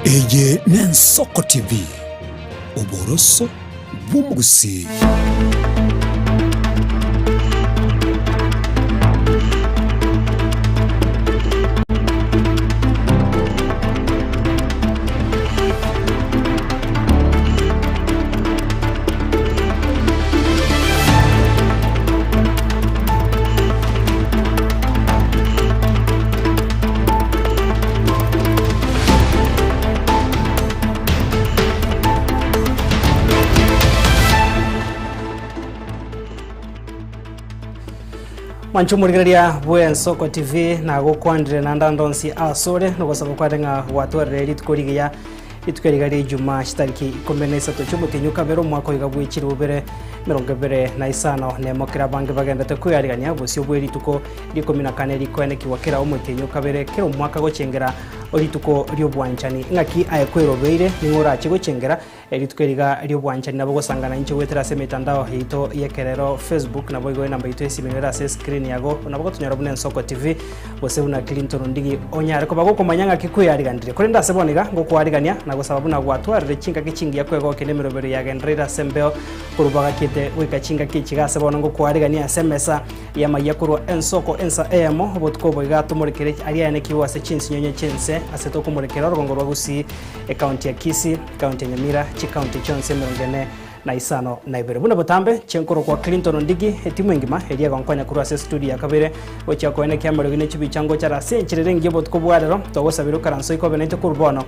Eye n'Ensoko TV, oboroso bw'omogusii. Mwanche omorigereria bw'Ensoko TV nagokwanire naende ande onsi asore nogosaba kware ng'a gwatwarire rituko rigiya Rituko eri riria Ijumaa chitariki ikomi na isato chi'omotienyi o kabere omwaka oiga bwe chilifu bibere emerongo ebere na isano nemo kera abange bagendete kwearigania bosio bwe rituko ri'ikomi na kane rikoenekigwa kera omotienyi o kabere kera omwaka gochengera rituko ri'obwanchani. Ng'aki aye kwerobeire ning'o orache gochengera rituko eri iga ri'obwanchani nabo gosangana inche goetera ase emetandao yaito y'ekerero Facebook naboigo enamba yaito y'esimi nere ase escreen yago nabo gotonyora buna Ensoko TV. gose buna Clinton Ondigi onyare koba gokomanya ng'aki kweyariganirie. Korende ase bono iga ngokoarigania na gosaba buna gwatwarire chingaki chingiya kwegokia nemerobero yagendereire ase embeo korwa bagakiete goika chingaki echi iga ase bono ngokoarigania ase emesa y'amayia korwa ensoko ensa eyemo obotuko obo iga tomorekere aria ayanekigwe ase chinsinyonye chi'ense ase tokomorekera orogongo rwa Gusii, ecounty ya Kisii, ecounty ya Nyamira, chicounty chionsi emerongo ene na isano na ibere. Buna botambe, chinkorokwa Clinton Ondigi, etimu engima eria egonkonya korwa ase estudio ya kabere gochia koenekia amariogi ne chibicha ngochare ase enchera ere engiya obotuko bwa rero, togosabera okaranse oike obe naintwe korwa bono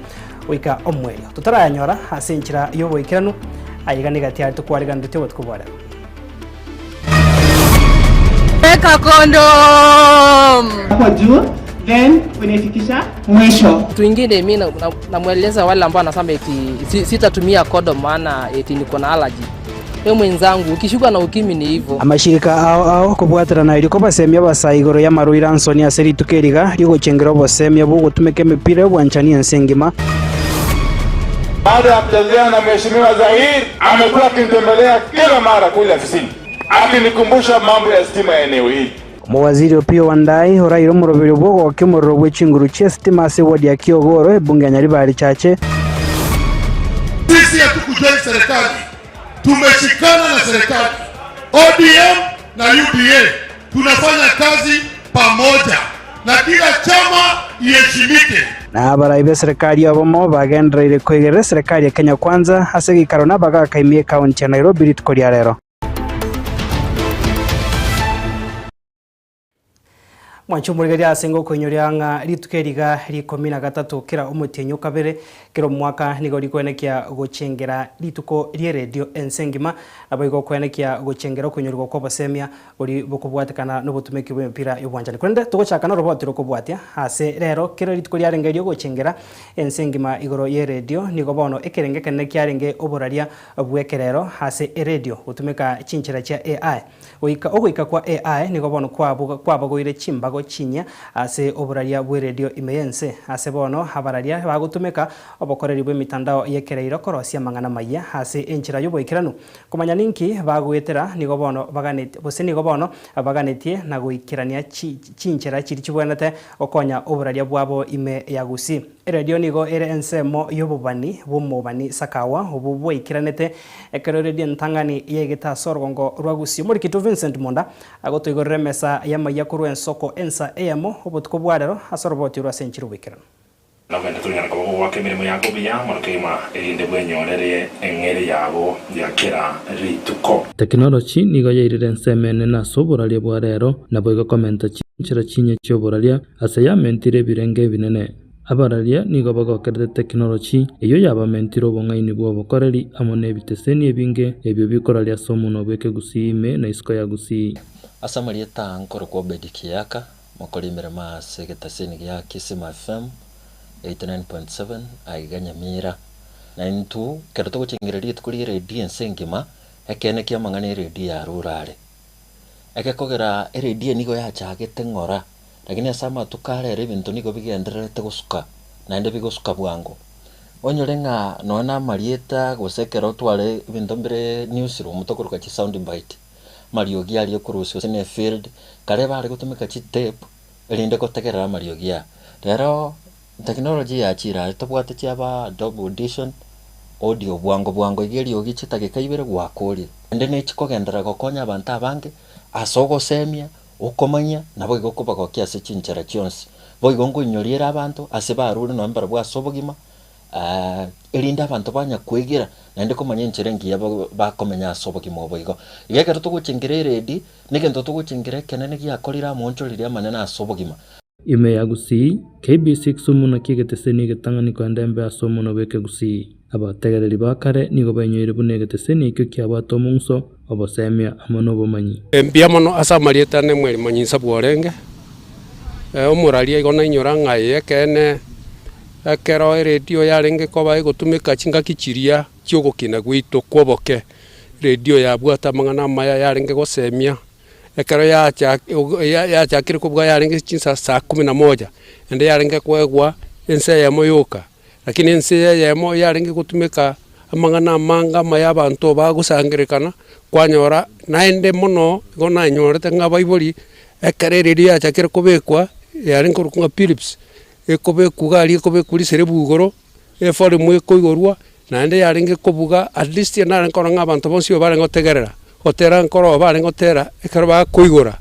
goika omoerio. Totarayanyora ase enchera y'oboikeranu, aiga nigo tiare tokwariganeretie obotuko bwa rero. Weka condom. Hapo juu then unaifikisha mwisho. Twingine mi namweleza wale ambao anasema eti sitatumia condom maana eti niko na allergy. We mwenzangu ukishikwa na ukimwi ni hivyo. Amashirika ao ao kobwaterana erio kobasemia abasae igoro y'amarwaire a nsoni ase rituko eri iga riogochengera obosemia bw'ogotumeka emepira y'obwanchani ense engima. Baada ya kuchezea na Mheshimiwa Zahir, amekuwa akinitembelea kila mara kule afisini akinikumbusha mambo ya stima ya eneo hili. Omowaziri Opiyo Wandayi oraire omoroberio bw'ogokia omorero bwe chinguru chi'esitima ase eward ya Kiogoro, ebunge ya Nyaribari Chache. Sisi hatukujoin serikali, tumeshikana na serikali ODM na UDA, tunafanya kazi pamoja na kila chama iheshimike. Na abarai b'eserekari obomo bagendereire koigerera eserekari ya Kenya Kwanza ase egeikaro nabagaaka ime y'Ekaunti ya Nairobi rituko ria rero. Mwanche omorigereria ase ngokoinyoria ng'a rituko eri iga rikomi na gatato kera omotienyi o kabere kera omwaka nigo rikoenekia gochengera rituko ri'eredio ense engima, naboigo koenekia gochengera okoinyorigwa kw'obosemia boria bokobwatekana nobotumeki bw'emepira y'obwanchani. Korende togochaka noroboti rokobwatia ase rero kera rituko riarenge riogochengera ense engima igoro y'eredio nigo bono ekerenge ekenene kiarenge oboraria bw'ekerero ase eredio gotumeka chinchera chia AI. Goika ogoika kwa AI nigo bono kwabagoire chimbago chinyia ase oboraria bw'eredio ime y'ense. Ase bono abararia bagotumeka obokoreri bw'emitandao y'ekereiro korosia amang'ana mayia ase enchera y'oboikeranu. Komanya ninki bagoetera nigo bono baganetie gose nigo bono baganetie na goikerania chinchera chiria chibwenerete gokonya oboraria bwabo ime ya Gusii. Eredio nigo ere ensemo y'obobani bw'omobani Sakawa obwo bwaikeranete ekero eredio entang'ani yaigete ase orogongo rwa Gusii. Omorikito Vincent Monda agotoigorera emesa y'amayia korwa ensoko ensa eyemo obotuko bwa rero ase oroboti orwo ase enchera oboikeranu. Nogende tonyare koba gogoaka emeremo yago buya mono kegima, erinde bwenyorere eng'eria yago ya kera rituko. Tekinolochi nigo yairire ensemo enene ase oboraria bwa rero, naboigo komenta chinchera chinyia chi'oboraria ase yamentire ebirenge ebinene. Abararia nigo bagokerete tekinolochi eyio yabamentire obong'aini bw'obokoreri amo n'ebiteseni ebinge ebio bikoraria ase omonwa bw'ekegusii ime na isiko ya Gusii. Ase amarieta aa nkorokwa Obedi Kiyaka, mokori emeremo ase egetaseni gia Kisima FM 89.7 aiga Nyamira. Na intwe ekero togochengera rituko rie eredio ense engima, ekeene ki'amang'ana eredio yarure are. Egekogera eredio nigo yachagete ng'ora. Lakini ase amatuko are ere ebinto nigo bigendererete gosuka, naende bigosuka bwango. Onyore ng'a nonya na amarieta gose ekero otware ebinto mbire newsroom tokoroka chisound bite, amariogi aria okorusia gose na efield, kare bare gotumeka chitape erinde gotegerera amariogi aya. Rero. Technology yachire aye tobwate chiaba Adobe Audition, audio bwango bwango iga eriogi chidageka ibere gwakorire. Naende nechikogenderera gokonya abanto abange ase ogosemia, okomanyia, naboigo okobagokia ase chinchera chionsi. Boigo nkoinyoria ere abanto ase barure nonye mbarabwo ase obogima, erinde abanto banya kwegera naende komanya enchera engiya bakomenya ase obogima obo igo. Iga ekero togochengera eredi, negento togochengera ekenene giakorire amoonchoreria amanene ase obogima. Ime ya Gusii, KBC Kisumu nakio egeteseni egetang'ani koenda embe ase omonwa bw'Ekegusii. Abategereri ba kare nigo bainyoire buna egeteseni ekio kiabwate omong'uso, obosemia, amo nobomanyi. Mbuya mono ase amarieta ane Mweri Nsabu orenge, omoraria igo nainyora ng'a eye ekeene ekero eredio yarenge koba egotumeka chingaki chiria chi'ogokina gwaito kw'oboke, eredio yabwate amang'ana amaya yarenge gosemia. Ekero yacha yachakire kobua yarenge chinsa saa kumi na moja, naende yarenge koegwa ensa eyemo yoka, lakini ensa eye eyemo yarenge gotumeka amang'ana amange amaya abanto bagosangererekana, kwanyora naende mono igo nanyorete ng'a abaibori, ekero eredio yachakire kobekwa, yarenge korokwa ng'a Philips, ekobekwa iga aria ekobekwa riserebu igoro, eforemu ekoigorwa, naende yarenge kobuga at least narenge korora ng'a abanto bonsi igo barenge gotegerera, gotera nkoro barenge gotera ekero bakoigora,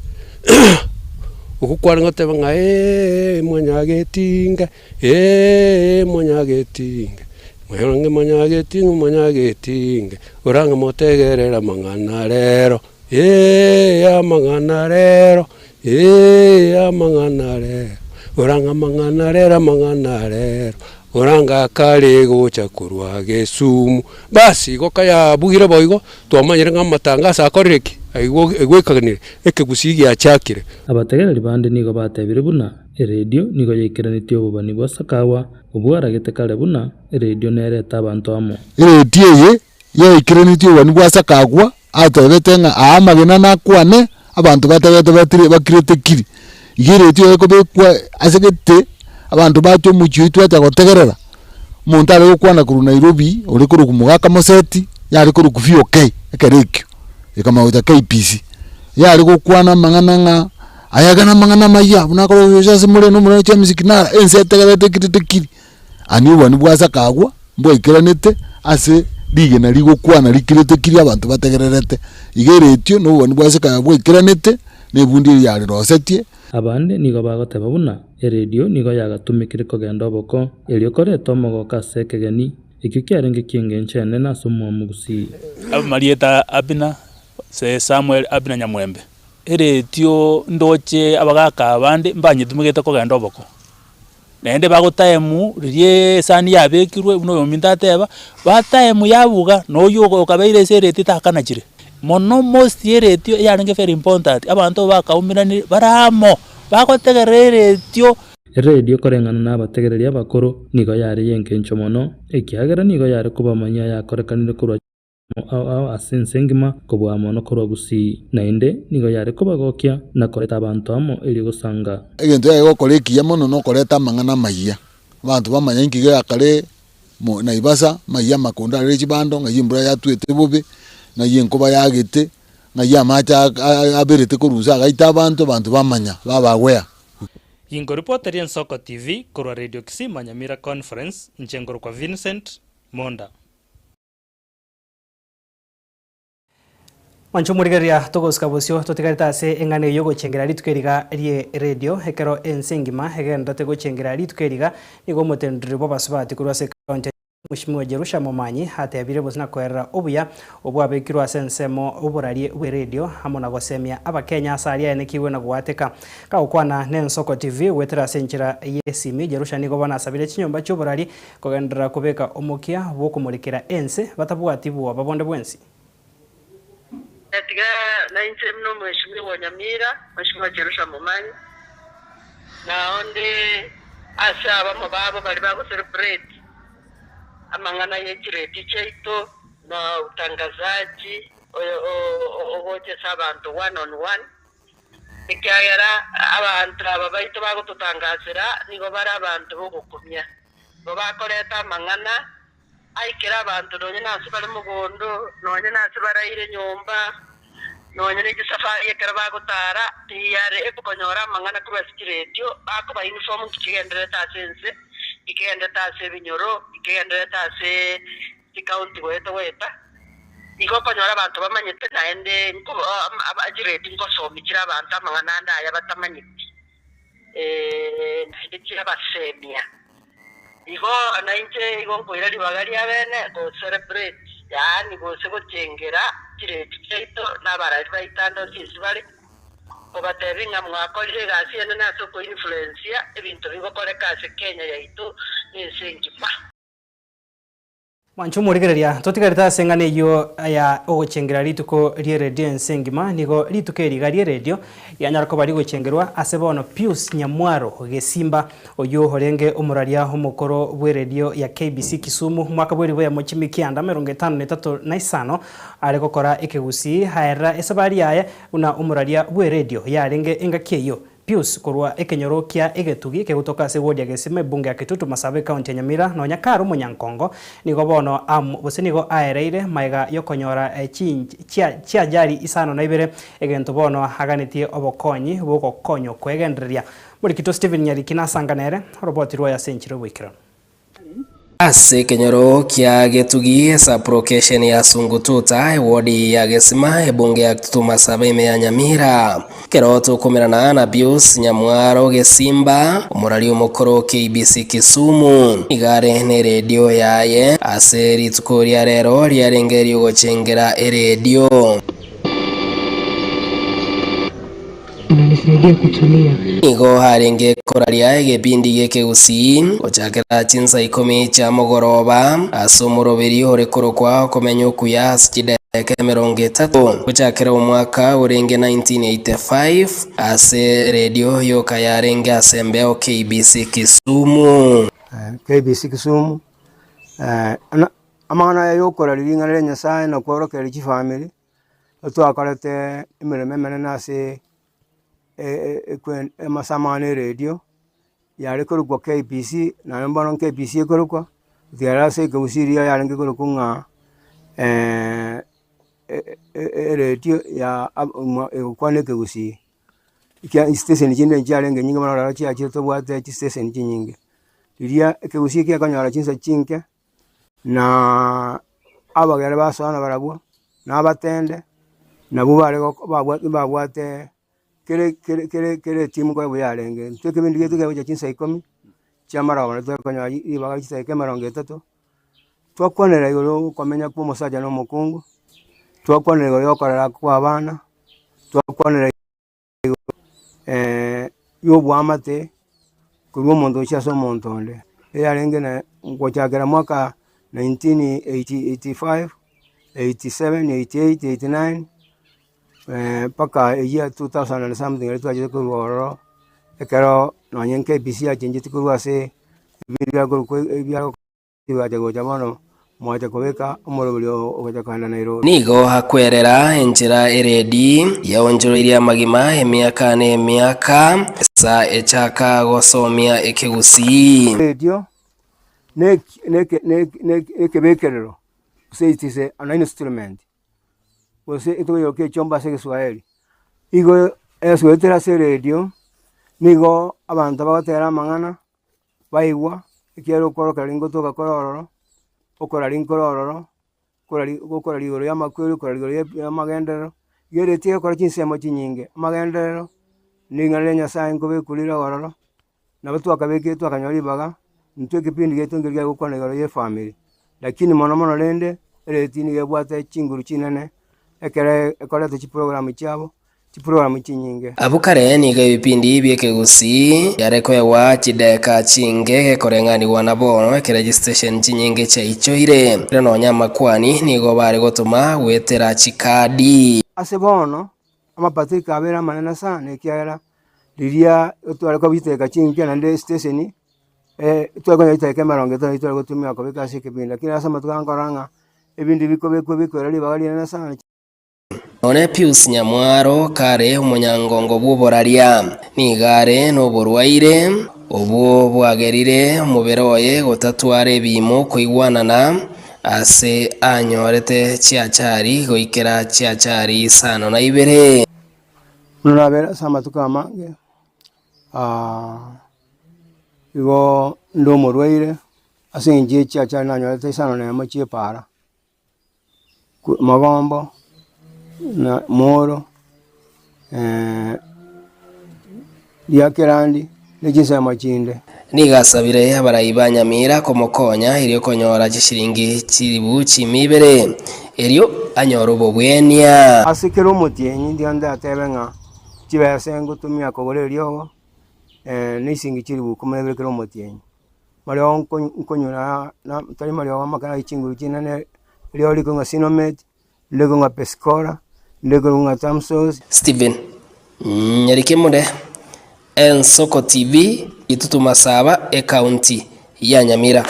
okwo kwarenge goteba ng'a eeh mwanyagetinge, eeh mwanyagetinge, orange mwanyagetinge mwanyagetinge, orange motegerere amang'ana rero, eeh amang'ana rero. Ee, amang'ana rero, oranga amang'ana rero, amang'ana rero, oranga akare gocha korwa Gesumu. Basi igo kayabugire boigo, twamanyire ng'a amatangaso akorire ki? Aigwo aigwekanire, ekegusii giachakire. Abategereri bande nigo batebire buna eredio nigo yaikeranetie obobani bwa Sakawa obwaragete kare buna eredio nerete abanto amo. Eredio eye yaikeranetie obobani bwa Sakagwa atebete ng'a aa amagena nakwane, abanto batebete batire bakirete kiri. Iga eretio ekobekwa ase gete, abanto bacha omochie oito bacha gotegerera, omonto are gokwana korwa Nairobi, ore korokwa Mogaka Moseti, yare korokwa VOK ekero ekio, ekamanya gocha KBC. Yare gokwana amang'ana ng'a aya iga namang'ana amaya, buna akorwa ase more na omorwani James Kinara, ense etegererete ekirete kiri. Ani obwani bwa Sakagwa mbwaikeranete ase rigena rigokwana rikirete kiri abanto bategererete. Iga eretio na obobani bwa Sakagwa bwaikeranete, na ebundi eria yarirosetie. Abande nigo bagoteba buna eredio nigo yagatumekire kogenda oboko, erio koreta omogoko ase ekegeni, ekio kiarenge ki'engencho enene ase omwami Gusii. Amarieta Abner, Samuel Abner Nyamwembe. Eretio ndoche abagaka abande mbanyetumegete kogenda oboko. Naende bagotaemu riria esani yabekirwe, buna oyominto ateba, bataemu yabuga, na oyio okabeire ase ereti takanachire. Mono most eretio eyarenge very important, abanto bakaumeranire bare amo, bagotegerera eretio. Eredio koreng'ana nabategereri abakoro nigo yare y'engencho mono, ekiagera nigo yare kobamanyia ayakorekanire korwa. Ao ao ase ense engima kobua mono korwa Gusii, naende nigo yare kobagokia na koreta abanto amo erio gosanga. Egento yaye gokora ekiya mono nokoreta amang'ana amayia, abanto bamanya inki geakare mo Naivasha, ng'ai amakondo arere chibando, ng'ai embura yatwete bobe, ng'ai enkoba yagete, ng'ai amache aberete korwa inse agaita abanto, abanto bamanya baba aware. Ginkoripoteria Ensoko TV korwa Radio Kisima Nyamira Conference, inche nkorokwa Vincent Monda. Mwanche omorigereria togosika bosio totigarete ase eng'ana eyio gochengera rituko eriga rie radio ekero ense engima egenderete gochengera rituko eriga nigo omoteneneri bw'abasubati korwa ase ekaunti ya Mweshimiwa Jerusha Momanyi atebire bosio na koerera obuya obwabekirwe ase ensemo oborarie bwe radio amo na gosemia abakenya ase aria aenekigwe na goateka Kagokwana n'Ensoko TV goetera ase enchera y'esimi Jerusha nigo bono asabire chinyomba chi'oborari Kogenderera kobeka omokia bw'okomorekera ense, batabwati bwoba bonde bwensi. Tiga nainche buna omweshimiwa o Nyamira, Mweshimiwa Jerusha Momanyi, nao nde ase abamo babo baria bago celebrate amang'ana ye chiredio chiaito na utangazaji oyo ogocha ase abanto one on one, ekiagera abanto aba baito bagototangasera nigo bare abanto b'ogokumia. Nigo bakoreta amang'ana aikere abanto nonya nase bare mogondo, nonya nase baraire nyomba, nonya ne chisafari ekero bagotara, tiyare ekonyora amang'ana korwa ase chiredio, bakoba inform nki chigendererete ase ense. ikegenderete ase ebinyoro, ikegenderete ase chicounty goeta goeta. Igo okonyora abanto bamanyete naende nko chiredi ngosomi chire abanto amang'ana ande aya batamanyeti, naende chiabasemia. Igo nainche igo nkoira ribaga ria bene go celebrate, yaani gose gochengera chiredi chiaito na abarari baito ande onsi ase bare, kobatebia ng'a mwakorire egasi enene ase okoinfluencia ebinto bigokoreka ase Kenya yaito na ense engima. Mwanche omorigereria, totigarete ase eng'ana eyio ya ogochengera rituko ri'eredio ense engima, nigo rituko eri iga ri'eredio rianyara koba rigochengerwa ase bono Pius Nyamwaro Gesimba, oyio orenge omoraria omokoro bw'eredio ya KBC Kisumu omwaka bw'eribu eyemo chimikianda emerongo etano na etato na isano, are gokora ekegusii aerera esabari yaye buna omoraria bw'eredio yarenge engaki eyio. Pius korwa ekenyoro kia Egetugi kegotoka ase ward ya Gesima ebunge ya Kitutu Masaba ecounty ya Nyamira nonya kare omonyankongo nigo bono am gose nigo aereire maega yokonyora chiajari isano na ibere egento bono aganetie obokonyi bogokonywa kwegendereria. Morikito Stephen Nyariki nasanga nere oroboti rwaye ase enchera yoboikeranu. Ase ekenyoro kia Getugi, esaburokesheni ya Sungututa, ewodi ya Gesima, ebunge ya Kitutu Masaba ime ya Nyamira. Ekero tokomerana na Pius Nyamwaro Gesimba, omorari omokoro o KBC Kisumu, nigo are neredio yaye ase rituko ria rero riarenge riogochengera eredio. Inanisaidia kutulia. Nigo arenge koraria egepindi gi'ekegusii gochakera chinsa ikomi chia mogoroba ase omoroberi ore korokwa Okomenya Okuya ase chidaeka emerongo etato gochakera omwaka orenge 1985 ase redio yoka yarenge ase embeo KBC Kisumu. KBC Kisumu, Amang'ana aya yokoraria ring'ana ria Nyasaye na kworokereria chifamiri. Twakorete emeremo emenene ase amasamani eredio, yare korokwa KBC, naende bono KBC ekorokwa, ekiagera ase ekegusii riria yarenge korokwa ng'a eredio ya egokwana ekegusii. Ekiagera chistation chinde nchiarenge nyinge bono rero chiachire tobwate chistation chinyinge. Riria ekegusii gekonyora chinsa chinke. Na abagere basoa nabarabwo, na abatende, nabwo bare babwate kere kere kere kere etimu nkonya buya yarenge. Intwe ekebindi giaito kiagocha chinsa ikomi, chiamara bono twakonyora ribaga chidakika emerongo etato, twakwanera igoro ya okomenya kwa omosacha na omokungu, twakwanera igoro ya okorera kwa abana, twakwanera. y'oboamate korwa omonto gochia ase omonto onde. Eyarenge na gochakera mwaka 1985, 87, 88, 89 mpaka eyia 2000 and something eria twachete korwa ororo, ekero nonye KBC yachengetie korwa ase ebinto biakorokwa ebia. Tibacha gocha bono, mwacha kobeka omoroberio ogocha kogenda Nairobi. Nigo akwerera enchera eredi yaonchoreirie amagima emiaka na emiaka, esa echaka gosomia ekegusii. Erio nekebekerero, gose it is an instrument, gose etokoyeroka echombo ase egeswahili. Igo esoetire ase eredio, nigo abanto bagotera amang'ana. baigwa, ekiagera okworoka ringotoka kore ororo, okoraria nkore ororo, okoraria gokoraria igoro y'amakweri, okoraria igoro ya y'amagenderero, iga eretie egokora chinsemo chinyinge, amagenderero, na ring'ana ria Nyasaye nkobekwa rire ororo, nabo twakabekire twakanyora ribaga, intwe ekepindi giaito nkeri kiagokwana igoro ya efamiri, lakini mono mono rende, eretie nigo ebwate chinguru chinene, ekere ekoreta chiprogram chiabo. Chiprogramu chinyinge. Abwo kare nigo ebipindi bi'ekegusii biare koegwa chideka chinke gekoreng'anigwa na bono ekero chistation chinyinge chiaichoire. Ere nonya amakwani nigo bare gotoma goetera chikadi. Ase bono amabadiliko abeire amanene sana ekiagera riria tware koba chidakika chinke naende esitesheni tware konya chidakika emerongo etato tware gotumia kobeka ase ekebindi lakini ase amatuko aya nkorora ng'a ebinto bikobekwa bikoira ribaga rinene sana. Nonye Pius Nyamwaro kare omonyangongo bw'oboraria, nigo are noborwaire obwo bwagerire omobere oye gotatwara ebiimo koigwanana ase anyorete chiachari goikera chiachari isano na ibere. Buna nabere ase amatuko amange, Igo nde omorwaire ase eng'encho ye chiachari nanyorete isano na emo chi'epaara, Magombo, na Moro, Riakerandi, ne chinsemo chinde. Nigo asabire abarai ba Nyamira komokonya erio konyora chishilingi chilifu chimi ibere, erio anyore obobwenia. Ase kera omotienyi ndigo ndatebe ng'a chibesa ngotumia kogora eriogo, na eshilingi chilifu ikomi na ibere kera omotienyi. Mariogo nkonyora tari mariogo amake nari chinguru chinene, eriogo rikong'a Sinometi, rikong'a Pesikora, rikong'a Tamsos. Stephen Nyarikemure, Ensoko TV, Itutu Masaba, Ekaunti ya Nyamira.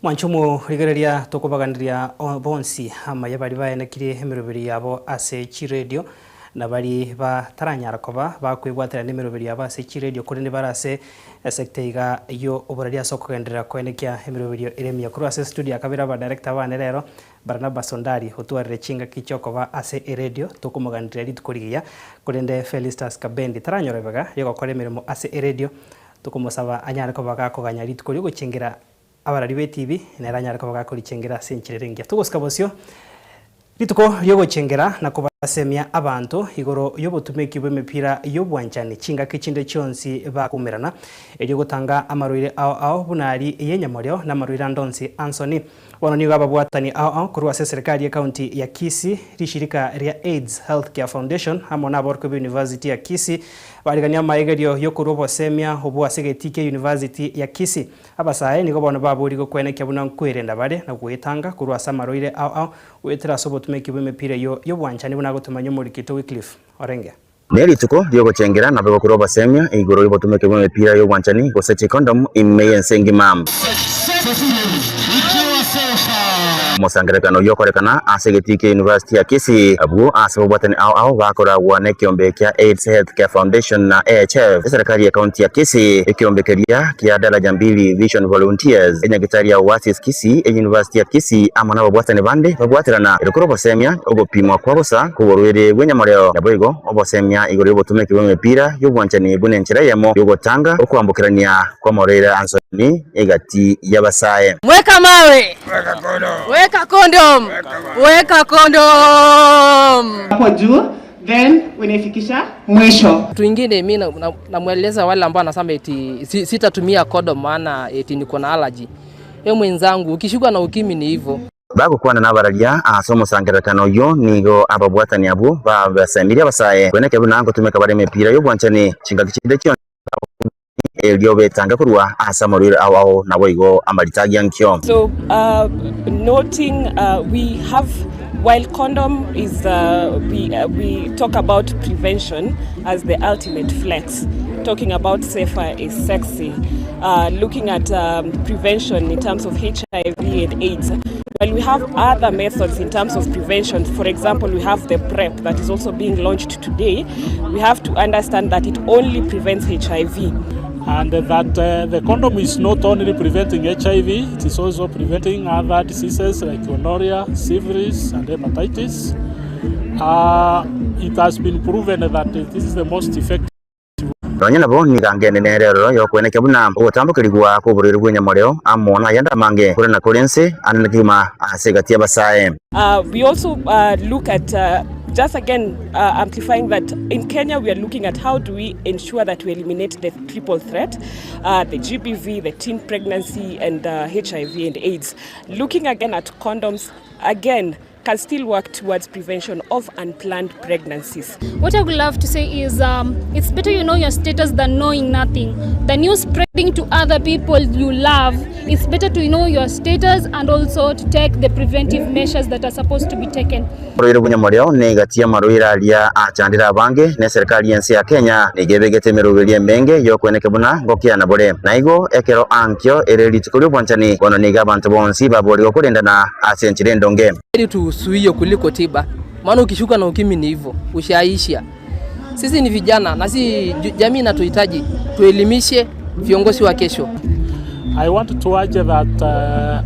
Mwanche omorigereria tokobaganeria bonsi amaya baria baenekirie emeroberi yabo ase chiredio, na baria bataranyara koba bakwebwaterana nemeroberi yabo ase chiredio korende bare ase esecta iga y'oboraria ase okogenderera koenekia emeroberio ere emiya. Korwa ase estudio ya kabere abadirector bane rero Barnabas Ondari otwarire chingaki chiokoba ase eredio tokomoganeria rituko rigiya, korende Felistus Kabendi taranyora ibega riogokora emeremo ase eredio Tokomosaba anyare koba gakoganya rituko ri'ogochengera abarari b'etibi, nere anyare koba gakorichengera ase enchera ere engiya. Togosika bosio rituko ri'ogochengera na kobasemia abanto igoro y'obotumeki bw'emepira y'obwanchani chingaki chinde chionsi bakoumerana, erio gotanga amarwaire ao ao buna aria y'enyamorio na amarwaire ande onsi a nsoni. Bono nigo ababwatani ao ao korwa ase eserekari y'ecounty ya Kisii, rishirika ria AIDS Health Care Foundation amo naborokigwa b'University ya Kisii barigania amaegerio yokorua obosemia obwo ase egetii kia University ya Kisii. Abasae nigo bono baborigwe kwenekia buna nkwerenda bare na goetanga korwa ase amarwaire ao ao goetera ase obotumeki bw'emepira eyio y'obwanchani buna agotomanya omorikito Wycliffe Orenge. Ne rituko ri'ogochengera nabe gokorwa obosemia igoro y'obotumeki bw'emepira y'obwanchani gose chikondomu ime y'ense engima. Omosangererekano oyio okorekana ase egetii kia University ya Kisii, abwo ase obobwatani ao ao bakoragwa nekeombe kia AIDS Health Care Foundation na AHF, eserekari ye county ya Kisii, ekeombe keria kia Daraja Mbili Vision Volunteers, enyagitari ya Oasis Kisii, Eyunivasiti ya Kisii amo nababwatani bande babwaterana ere korwa obosemia, ogopimwa kwa bosa kw'oborwaire bw'enyamoreo, naboigo obosemia igoro y'obotomeki bw'emepira y'obwanchani buna enchera eyemo y'ogotanga okoambokerania kw'amorwaire a nsoni egati y'abasae. Weka mawe. Weka condom. Weka condom. Hapo juu then unaifikisha mwisho. Twingine mi namweleza wale ambao wanasema eti sitatumia condom maana eti niko na allergy. We mwenzangu ukishikwa na ukimwi ni hivyo. Bagokwana nabararia ase omosangererekano oyio nigo ababwatani abwo babasemirie abasae kweneke buna ngotumeka bare emepira y'obwanchani chingaki chinde chionsi erio betange korwa ase amorwaire ao ao naboigo amarita ankio. So noting we have while condom is we, we talk about prevention as the ultimate flex talking about safer is sexy uh, looking at um, prevention in terms of HIV and AIDS While we have other methods in terms of prevention, for example, we have the PrEP that is also being launched today. We have to understand that it only prevents HIV. And that the condom is not only preventing HIV, it is also preventing other diseases like gonorrhea, syphilis, and hepatitis. It has been proven that this is the most effective. Nonya nabo nigo angende nere eroro y'okwenekia buna ogotambokerigwa kw'oborwaire bw'enyamoreo amo nayande amange kore na kore ense ande kegima ase egati y'abasae. We also look at just again amplifying that in Kenya we are looking at how do we ensure that we eliminate the triple threat, the GBV, the teen pregnancy and HIV and AIDS. Looking again at condoms, again can still work towards prevention of unplanned pregnancies. What I would love to say is it's better you know your status than knowing nothing. Than you spreading to other people you love, it's better to know your status and also to take the preventive measures that are supposed to be taken. Oborwaire bw'enyamoreo negati y'amarwaire aria achandire abange, na eserikari y'ense ya Kenya nigo ebegete emeroberio emenge y'okweneka buna ngokiana bore. Naigo ekero ankio ere rituko ri'obwanchani, bono nigo abanto bonsi baborigwe korendana ase enchera endonge. Heri tusuie kuliko tiba, maana ukishuka na ukimwi ni hivyo, ushaisha. Sisi ni vijana na si jamii inatuhitaji, tuelimishe viongozi wa kesho. I want to urge that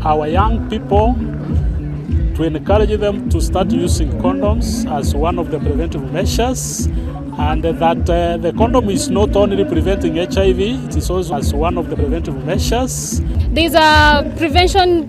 our young people to encourage them to start using condoms as one of the preventive measures. And that the condom is not only preventing HIV, it is also as one of the preventive measures. There is a prevention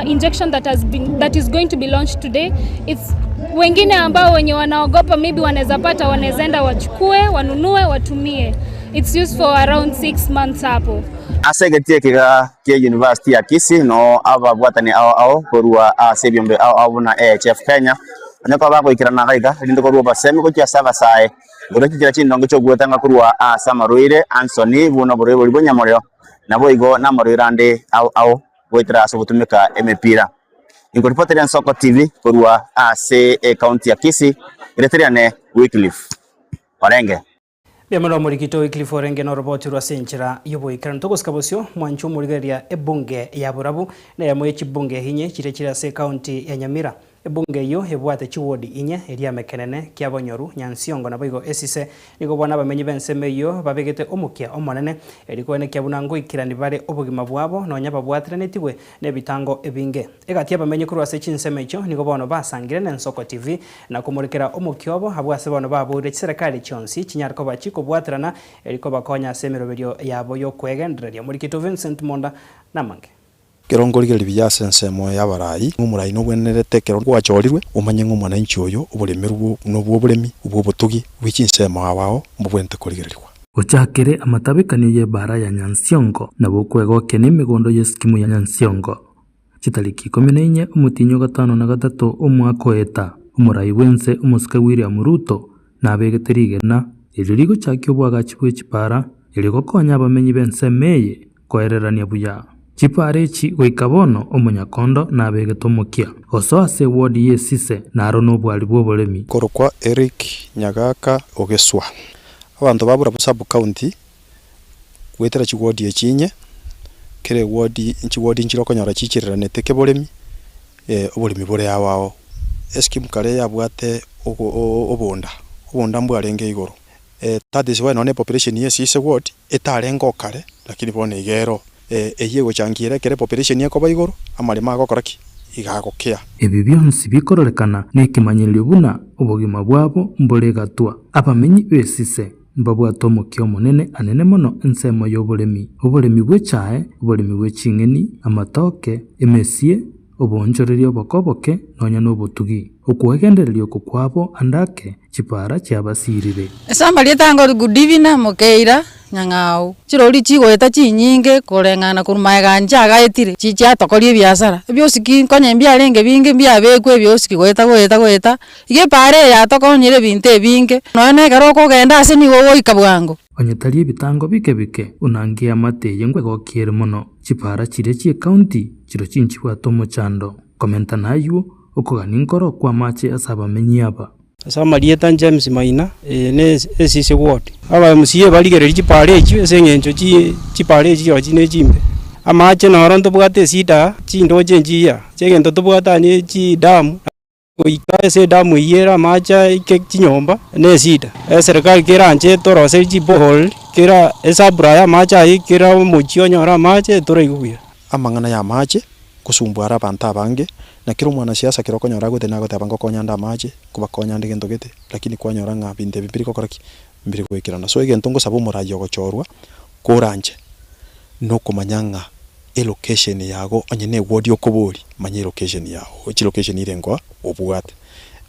injection that has been, that is going to be launched today. It's wengine ambao wenye wanaogopa maybe wanaweza pata, wanaweza enda wachukue, wanunue, watumie. It's used for around 6 months hapo. Ase egetii ekiga kia University ya Kisii noo ababwatani ao ao korwa ase ebiombe ao ao buna AHF Kenya onye koba bagoikerana iga iga erinde korwa obosemi gochia ase abasae igoro chichera chindonge chi'ogwetanga korwa ase amarwaire Anthony buna oborwaire boria bw'enyamorero naboigo namarwaire ande ao ao goetera ase ogotumeka emepira. Inkoripotera Ensoko TV korwa ase ecounty ya Kisii, erieta riane Wycliffe Orenge. Mbuya mono omorikito Wycliffe Orenge noroboti rwa ase enchera y'oboikeranu. Togosika bosio mwanche omorigereria ebunge ya Borabu neyemo ye chibunge inye chiria chire ase ecounty ya Nyamira. Ebunge eyio ebwate chiward inye, eria Mekenene, Kiabonyoru, Nyansiongo naboigo Esise. Nigo bono abamenyi b'ensemo eyio babegete omokia omonene erio koenekia buna ngoikerani bare obogima bwabo nonya babwateranetigwe nebitango ebinge. Egati y'abamenyi korwa ase chinsemo echio nigo bono basangire n'Ensoko TV na komorekera omokia obo abwo ase bono baboire chiserekari chionsi chinyare koba chikobwaterana erio kobakonya ase emeroberio yabo y'okwegendereria. Omorikito Vincent Monda namange. Ekero nkorigereria buya ase ensemo y'abarai, ng'a omorai nobwenerete ekero gwachorirwe, omanye ng'a omwananchi oyo oboremerwe nobw'oboremi, obw'obotugi bwe chinsemo ao ao mbobwenerete korigererigwa. Ochakere amatabekanio y'ebaara ya Nyansiongo, nabo okwegokia nemegondo y'eskimu ya Nyansiongo. Chitariki ikomi na inye omotienyi o gatano na gatato omwaka oeta, omorai bw'ense omosike William Ruto nabegete rigena erio rigochakia oboagachi bwe chipaara erio gokonya abamenyi b'ensemo eye koererania buya. Chipaara echi goika bono omonyakondo nabegete omokia gosoa ase ewodi y'esise naro nobwari bw'oboremi. Korokwa Eric Nyagaka Ogeswa. Abanto ba Borabu Sub County goetera chiwodi echi inye, kera ewodi chiwodi nchire okonyora chichireranete keboremi, oboremi bore ao ao. Eskimu kare yabwate ogo obonda, obonda mbwarenge igoro. That is why nonye na epopulation ya esise ward etarenge oo kare, lakini bono iga ero. Eyio egochangira ekero epopulation ekoba igoro, amaremo agokora ki? Iga agokea. Ebi bionsi bikororekana nekemanyererio buna obogima bwabo mbore gatwa. Abamenyi b'esise mbabwate omokia omonene anene mono ensemo y'oboremi, oboremi bw'echae, oboremi bwe ching'eni, amatoke, emesie, oboonchoreria oboke oboke, nonya nobotugi. Okwegendereria oko kwabo ande ake chipaara chiabasiirire. Ase amarieta ango Gudivina Mokeira Nyang'au. Chirori chigoeta chinyinge koreng'ana korwa magega inche agaetire, chi chiatokoria ebiasara, ebiosiki nkonye mbiarenge binge mbiabekwa ebiosiki goeta goeta goeta, iga epaara eye yatokonyire ebinto ebinge, nonya na ekero okogenda ase nigo ogoika bwango. Onye tari ebitango bike bike, onange eamate eye nkwegokiere mono. Chipaara chiria chi'ecounty chirochio nchibwate omochando. Komenta naywo, okogania nkoro kw'amache ase abamenyi aba. Ase amarieta James Maina, eye ne Esise ward. Aba MCA barigererie chipaara echio ase eng'encho chipaara echio chirochio ne chimbe. Amache noro ntobwate esida aa, chindoche nchiya, ase egento tobwate aa ne chidamu, goika ase edamu eyio ere amache aike chinyomba ne esida. Eserekari keranche toroserie chiborehole, kera esupply ya amache ayio kera omochie onyore amache toraigwe buya. Amang'ana y'amache, ngosumbua are abanto abange, na kera omwanasiasa kero okonyora agoteba nagoteba ngokonya nde amache, nkobakonya nde gento gete, lakini kwanyora ng'a binto ebi mbiri gokora ki? Mbiri goikerana. So egento ngosaba omoraia ogochorwa, koranche, nokomanya ng'a elocation yago onye ne eward okoboria, manya elocation yago, chilocation irengo aa obwate.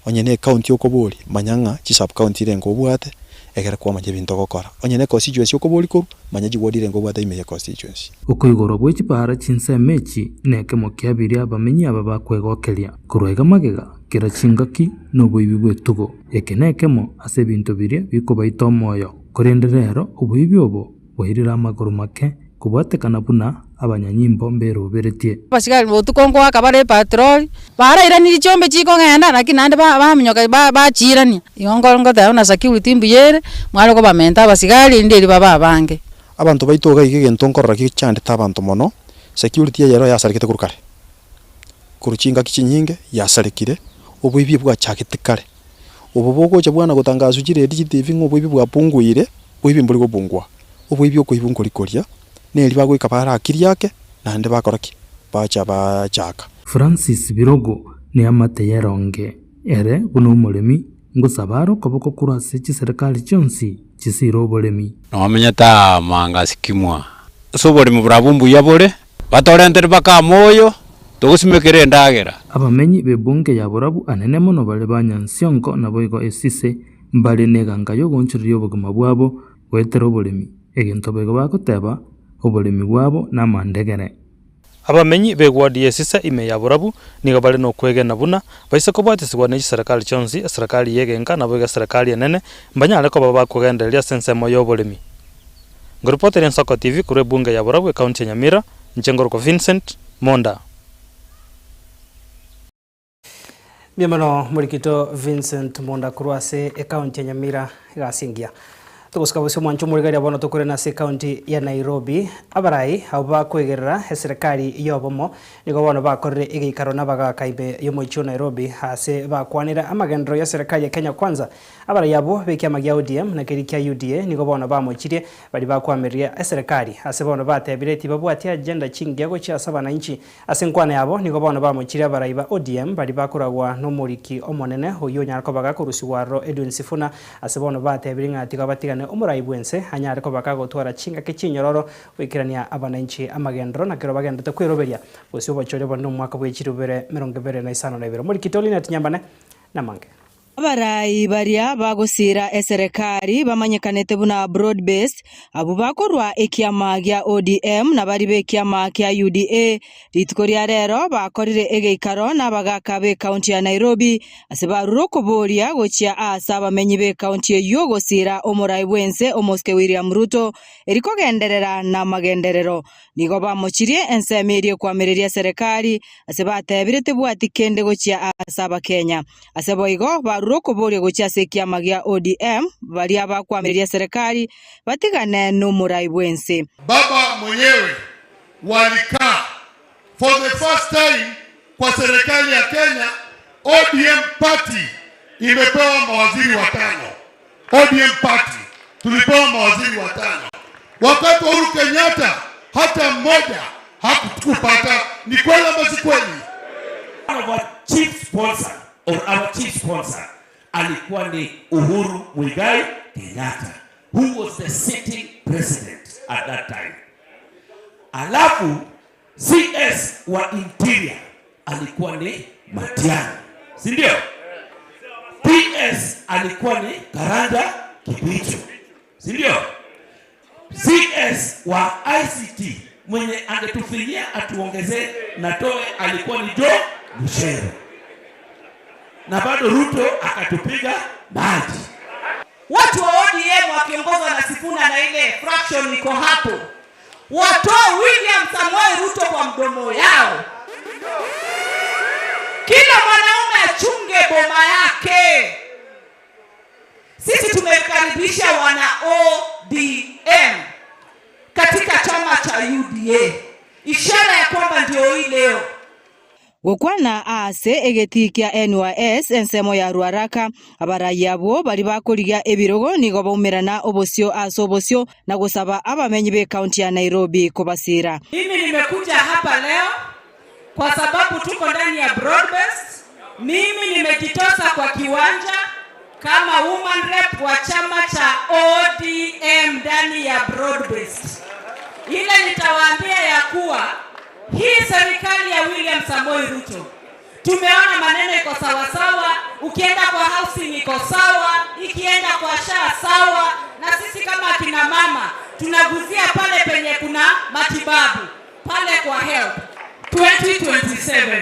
Onye ne ecounty okoboria, manya ng'a chisub county irengo obwate, egere kwamanya ebinto ogokora. Onye ne constituency okoboria korwa, manya chiward irengo obwate ime ye constituency. Okoigorwa gwe chipaara chinsemo echi nekemo kia biria abamenyi aba bakwegokeria. Korwa iga magega, kera chingaki noboibi bw'etugo. Eke nekemo ase ebinto biria bikobaita omoyo. Korende rero oboibi obo bwairire amagoro make kobwatekana buna abanyanyimbo mberoberetie. Abasigari botuko nkoaka bare epatroli, barairanirie chiombe chikogenda lakini naende ba- baminyoka ba- bachiirania. Igo nko ngoteba buna security mbuya ere, mware kobamenta abasigari erinde erio babe abange. Abanto baito iga iga egento nkorora gechandete abanto mono, security eye ero yasarekete korwa kare, korwa chingaki chinyinge yasarekire, oboibi bwachagete kare. Obo bogocha bwana gotangaswa chiredi chitibi ng'a oboibi bwapunguire, boibi mbori gopungua. Oboibi okoibwa nkori koria, neri bagoika bare akiri ake, naende bakora ki? Bacha bachaka. Francis Birogo neamate y'eronge, ere buna omoremi. Ngosaba are okoboko korwa ase chiserekari chionsi chisiire oboremi. Nomenyete aa manga ase kimwa. Ase oboremi borabwo mbuya bore, batorentere mpaka amoyo, togosimekera endagera. Abamenyi b'ebunge ya borabu anene mono bare ba Nyansiongo naboigo esise, mbare neganga y'ogoonchoreria obogima bwabo goetera oboremi, egento boigo bagoteba, oboremi bwabo namandegere. Abamenyi b'eward y'esisa ime ya borabu nigo bare nokwegena buna baise kobwatisigwa ne chiserekari chionsi, eserekari y'egenka naboigo eserekari enene, mbanyare koba bakogendereria ase ensemo y'oboremi. Ngoripoteria Ensoko TV korwa ebunge ya Borabu ekaunti ya Nyamira, inche ngorokwa Vincent Monda. Mbuya mono morikito Vincent Monda korwa ase ekaunti ya Nyamira egasi engiya. Togosika bosio omwancho omorigereria bono tokorene ase ekaunti ya Nairobi. Abarai abwo bakoegerera eserekari y'obomo Nigo bono bakorire egeikaro nabagaaka ime y'omochie o Nairobi, aase bakwanire amagenderero y'eserekari ya Kenya Kwanza. Abarai abwo b'ekiama gia ODM na keria kia UDA nigo bono bamochirie baria bakwamiria eserekari, ase bono batebire tibabwati agenda chingiya gochia ase abananchi. Ase enkwana yabo nigo bono bamochirie abarai ba ODM baria bakoragwa nomoriki omonene oyio onyare koba gakorusigwa aroro Edwin Sifuna, ase bono batebire ng'a tiga batigane omorai bwense anyare koba kagotwara chingaki chinyororo Goikerania abananchi amagenderero na kero bagenderete kweroberia gose obochori obonene omwaka bwe chirubere 2052. Omorikito Linet Nyambane namange. Abarai baria bagosiira eserekari bamanyekanete buna Broad Based, abwo bakorwa ekiama gia ODM na baria b'ekiama kia UDA, rituko ria rero bakorire egeikaro n'abagaka b'ekaunti ya Nairobi ase barure okoboria gochia aase abamenyi b'ekaunti eyio gosiira omorai bw'ense omosike William Ruto Erikogenderera namagenderero. Nigo bamochirie ensemo eria ekwamereria eserekari, ase batebire tebwati kende gochia ase Abakenya. Ase boigo barure okoboria gochia ase ekiama gia ODM baria bakwamereria eserekari batigane nomorai bwense. Baba mwenyewe walikaa for the first time kwa serikali ya Kenya, ODM party imepewa mawaziri watano. ODM party tulipewa mawaziri watano. Wakati wa Uhuru Kenyatta hata mmoja hakupata. Ni kweli ama si kweli? One of our chief sponsor or our chief sponsor alikuwa ni Uhuru Muigai Kenyatta who was the sitting president at that time. Alafu CS wa interior alikuwa ni Matiang'i, si ndio? PS alikuwa ni Karanja Kibicho, si ndio? CS wa ICT mwenye angetufinyia atuongezee na toe alikuwa ni Joe Mucheru, na bado Ruto akatupiga maji. Watu wa ODM wakiongozwa na Sifuna na ile fraction iko hapo, watoe William Samoei Ruto kwa mdomo yao. Kila mwanaume achunge boma yake. Sisi tumekaribisha wana ODM katika chama cha UDA, ishara ya kwamba ndio hii leo. Gokwana aase egetii kia NYS ensemo ya Ruaraka, abarai abwo baria bakorigia ebirogo nigo baumerana obosio ase obosio na gosaba abamenyi b'ecounty ya Nairobi kobasiira. Mimi nimekuja hapa leo kwa sababu tuko ndani ya broad based. Mimi nimejitosa kwa kiwanja kama woman rep wa chama cha ODM ndani ya broad based. Ile nitawaambia ya kuwa hii serikali ya William Samoei Ruto tumeona maneno iko sawasawa, ukienda kwa housing iko sawa, ikienda kwa SHA sawa, na sisi kama akina mama tunaguzia pale penye kuna matibabu pale kwa health. 2027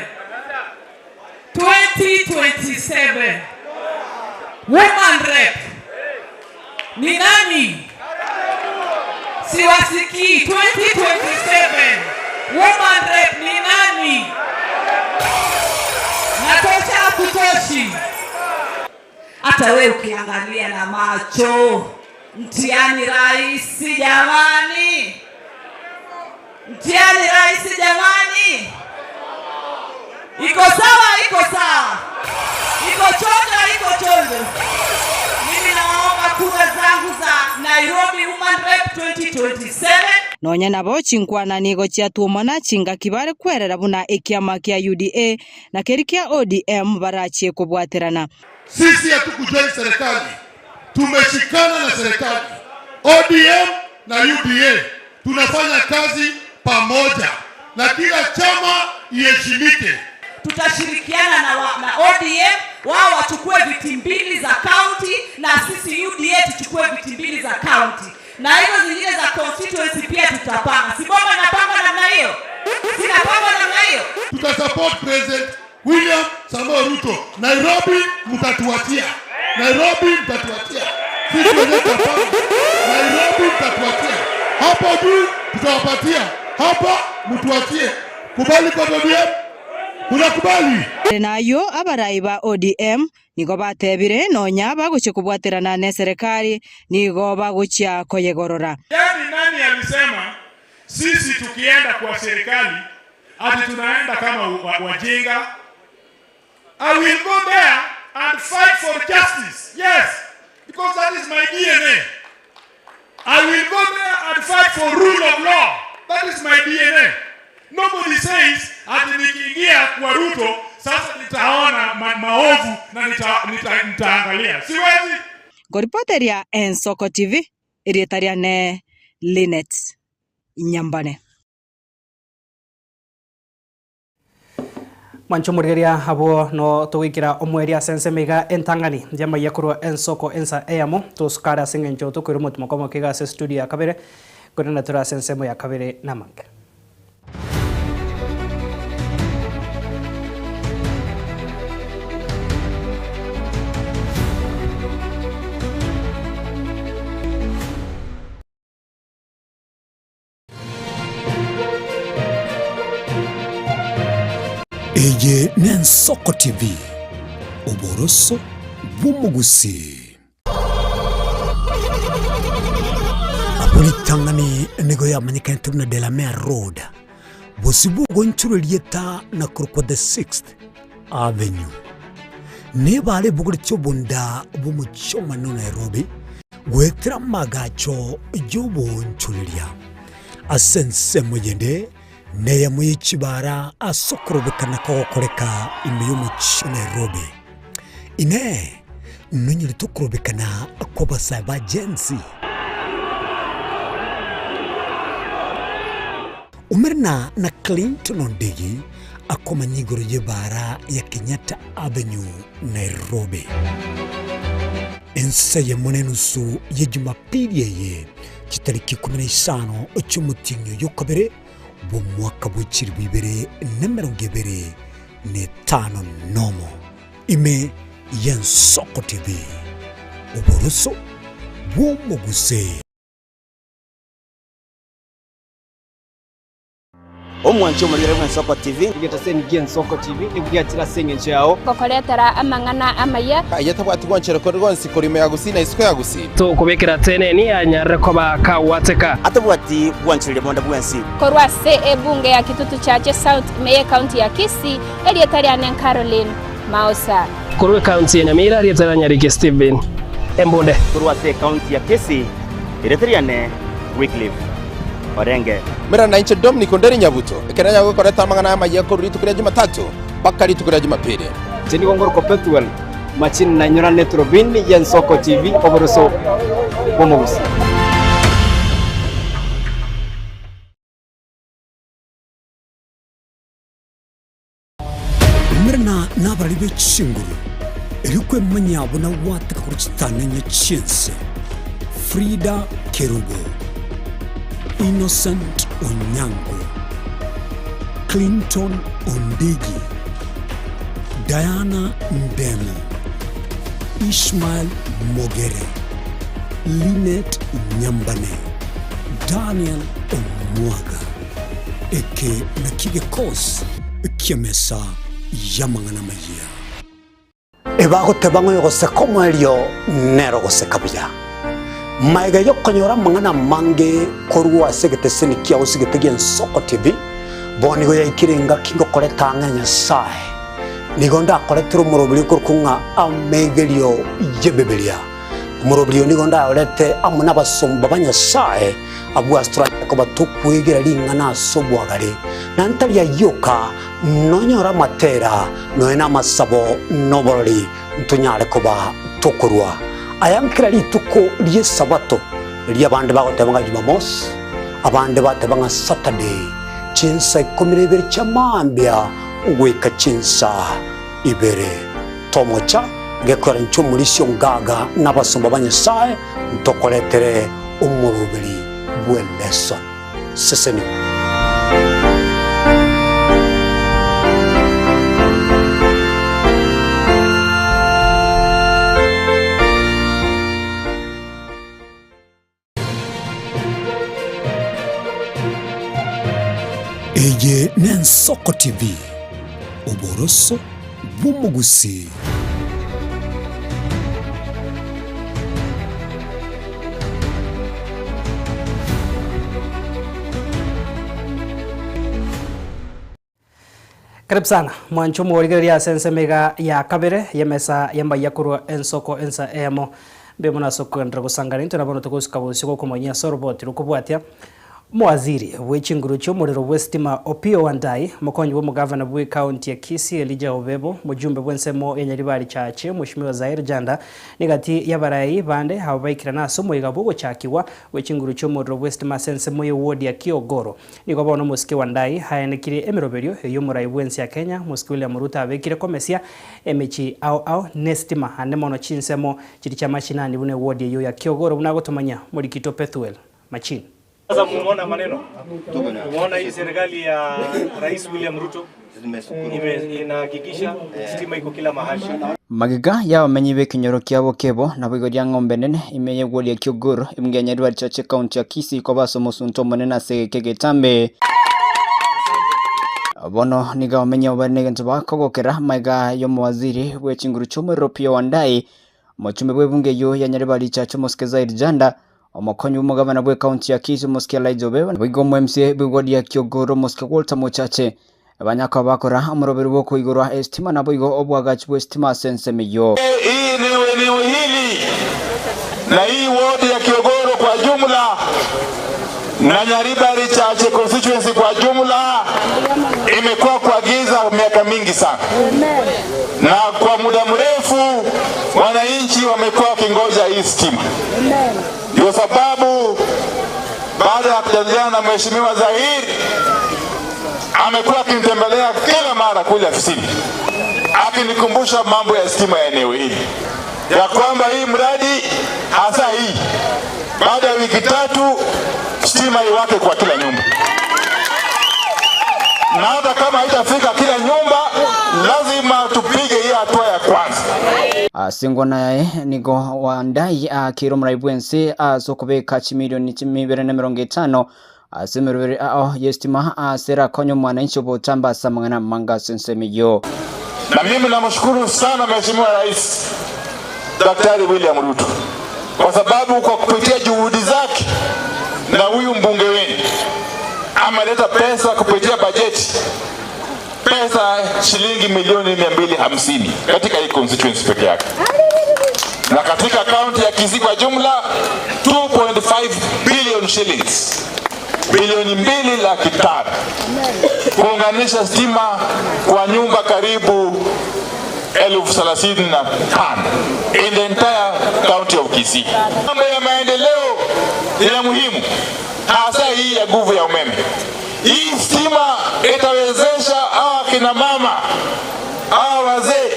2027 woman rep ni nani? Siwasikii. 2027 woman rep ni nani? Natosha hakutoshi? Hata we ukiangalia na macho, mtihani rahisi jamani, mtihani rahisi jamani. Iko sawa, iko sawa, iko chonjo, iko chonjo. Mimi nawaomba kura zangu za Nairobi Woman Rep 2027. Nonya nabo chinkwana nigo chiatuomana chingaki bare kwerera buna ekiama kia UDA na keria kia ODM barachie kobwaterana. Sisi hatukujoin serikali, tumeshikana na serikali ODM na UDA, tunafanya kazi pamoja na kila chama iheshimike. Tutashirikiana na, wa, na ODM wao wachukue viti mbili za county na sisi UDA tuchukue viti mbili za county, na hizo zingine za constituency pia tutapanga. Si boma napanga namna hiyo? Sinapanga namna hiyo? Tutasupport President William Samoei Ruto. Nairobi mtatuachia, Nairobi mtatuachia, sisi wenyewe tutapanga. Nairobi mtatuachia, hapo juu tutawapatia, hapa mtuachie. Kubali kwa ODM, unakubali? Nayo abarai ba ODM nigo batebire nonya bagochia kobwaterana na eserekari nigo bagochia koyegorora. Yaani nani alisema sisi tukienda kwa serikali ati tunaenda kama wajinga? I will go there and fight for justice. Yes, because that is my DNA. I will go there and fight for rule of law. That is my DNA. Nobody says ati nikiingia kwa Ruto sasa nitaona maovu na nitaangalia. Siwezi. Ngoripoteria Ensoko TV erieta riane Linet Nyambane. Mwancho morigeria abo no togoikera omweri ase ensemo iga entang'ani njamaiya korwa ensoko ensa eyamo tosukare ase eng'encho tokoira omotimo komo kiga ase studio ya kabere korende tore ase ensemo ya kabere namange. Eye n'Ensoko TV, oboroso bw'omogusii. Abwo ritang'ani nigo yamanyekanete buna Delamere Road, bosio bw'ogoonchorwa erieta na korokwa The Sixth Avenue. Nebare ebogoretie obonda bw'omochie omonene o Nairobi goetera amagacho y'oboonchoreria. Ase ensemo eyende Neyemo ye chibara ase okorobekana kogokoreka ime y'omochie o Nairobi. Inee! Nonyorete okorobekana kw'abasae ba Gen Z? Umerna na Clinton Ondigi akomanya igoro y'ebara ya Kenyatta Avenue, Nairobi. Ense eyemo na enusu ye Jumapili eye, chitariki ikomi na isano chi'omotienyi oyo okabere, bw'omwaka bwe chilifu ibere na emerongo ebere na etano nomo, ime y'Ensoko TV, oboroso bw'omogusii. Omwanche omorwere bw'Ensoko TV. Egetaseni gi'Ensoko TV nigo giachire ase engencho yao. Gokoretera amang'ana amaya. Aye tabwati gwanchera kore gonsi korwa ime ya Gusii na isiko ya Gusii. Tokobekera teneni anyarire koba kagwateka. Atabwati gwanchereria bonde bwensi. Korwa ase ebunge ya Kitutu Chache South ime y'ecounty ya Kisii, erieta riane Caroline Maosa. Korwa ecounty ya Nyamira, erieta ria Nyariki Stephen Embunde. Korwa ase ecounty ya Kisii, erieta riane Wycliffe Orenge. Mera nainche Dominic Onderi Nyabuto, ekero nyagokoreta amang'ana amayia korwa rituko ria Jumatatu mpaka rituko ria Jumapili. Inche nigo ngorokwa Pethuel Machini na nyorane Turubini y'Ensoko TV oboroso bw'omogusii. Umerana nabarari be chinguru, erio kwemanyia buna gwateka korwa chitanenye chi'ense. Frida Kerubo, Innocent Onyango, Clinton Ondigi, Diana Ndemo, Ishmael Mogere, Linet Nyambane, Daniel Omwaga. Eke nakio gekosi ki'emesa y'amang'ana amayia. Ebagoteba ng'a oyogoseka omoerio nere ogoseka buya. Magega y'okonyora amang'ana amange korwa ase egeteseni kiao ase egete gi'Ensoko TV, bono nigo yaikire engaki ngokoreta ang'e na Nyasae. Nigo ndakoretere omoroberi okorokwa ng'a Amegerio y'Ebibilia. Omoroberio nigo ndaorete amo nabasomba ba Nyasae, abwo ase toranyare koba tokwegera ring'ana ase obwagare, na ntari ayio oka, nonyore amatera, nonya namasabo, na oborori, ntonyare koba tokorua aya nkera rituko ri'Esabato, erio abande bagoteba ng'a Jumamosi, abande bateba ng'a Saturday, chinsa ikomi na ibere chia mambia goika chinsa ibere. Tomocha gekogera inche omorisia ongaga na abasomba ba Nyasae ntokoretere omoroberi bw'eleson. Sesenigwa. Eye n'Ensoko TV, oboroso bw'omogusii. Karibu sana mwanche omorigereria ase ensemo iga ya kabere y'emesa y'amaiya korwa ensoko ensa eyemo. Mbuya mono ase okogenderera gosangana intwe na bono togosuka bosio gokomonyia ase oroboti rokobwatia Omowaziri bwe chinguru chi'omorero bw'esitima Opiyo Wandayi, omokonyi bw'omogavana bwe county ya Kisii Elijah Obebo, omojumbe bw'ensemo ya Nyaribari Chache Mweshimiwa Zaheer Janda, negati y'abarai bande abo baikirana ase omoyega bw'ogochakigwa gwe chinguru chi'omorero bw'esitima ase ensemo ye ward ya Kiogoro. Nigo bono omosike Wandayi aenekirie emeroberio eyio omorai bw'ense ya Kenya Omosike William Ruto abekire komesia emechi ao ao n'esitima ande mono chinsemo chiria chia mashinani buna eward eyio ya Kiogoro buna agotomanyia Morikito Pethuel Machine. Sasa mumeona maneno, mumeona hii serikali ya Rais William Ruto ime- inahakikisha stima iko kila mahali. Magega y'abamenyi b'ekenyoro kiabo kebo naboigo ria ng'ombe nene ime y'egwori ya Kiogoro, ebunge ya Nyaribari Chache ekaunti ya Kisii koba ase omosunte omonene ase egeka egetambe. Bono nigo abamenyi abo bare negento bakogokera magega y'omowaziri bwe chinguru chi'omorero Opiyo Wandayi, omochumbe bw'ebunge eyio ya Nyaribari Chache Omosike Zaid Janda, Omokonyi bw'omogabana bw'ekaunti ya Kisii Omosike Elijah Obeba naboigo omo-MCA bw'eward ya Kiogoro Omosike Walter Mochache banyakaba bakora omoroberi bw'okoigorwa esitima naboigo obwagachi bw'esitima ase ensemo eyio. Hii ni eneo hili na hii ward ya Kiogoro kwa jumla na Nyaribari Chache constituency kwa jumla imekuwa kwa giza miaka mingi sana, na kwa muda mrefu wananchi wamekuwa wakingoja hii stima. Ndio sababu baada ya kujadiliana na Mheshimiwa Zahir amekuwa akinitembelea kila mara kule afisini akinikumbusha mambo ya stima ya eneo hili, ya kwamba hii mradi hasa hii baada ya wiki tatu stima iwake kwa kila nyumba, na hata kama haitafika kila nyumba, lazima tupige hii hatua ya kwanza. Ase engwana yaye nigo Wandayi akeire omorai bw'ense ase okobeka chimilioni chimibere na emerongo etano ase emeroberi ao y'esitima ase erakonye omwananchi obotambe ase amang'ana amange ase ensemo eyio. Na mimi namshukuru sana Mheshimiwa Rais Daktari William Ruto kwa sababu kwa kupitia juhudi zake na huyu mbunge wenu ameleta pesa kupitia bajeti, pesa shilingi milioni 250 katika hii constituency peke yake, na katika kaunti ya Kisii kwa jumla 2.5 billion shillings, bilioni 2 laki 5 kuunganisha stima kwa nyumba karibu 35,000 in the entire county of Kisii. Mambo ya maendeleo ni ya muhimu, hasa hii ya nguvu ya umeme. Hii stima itawezesha hawa kina mama, hawa wazee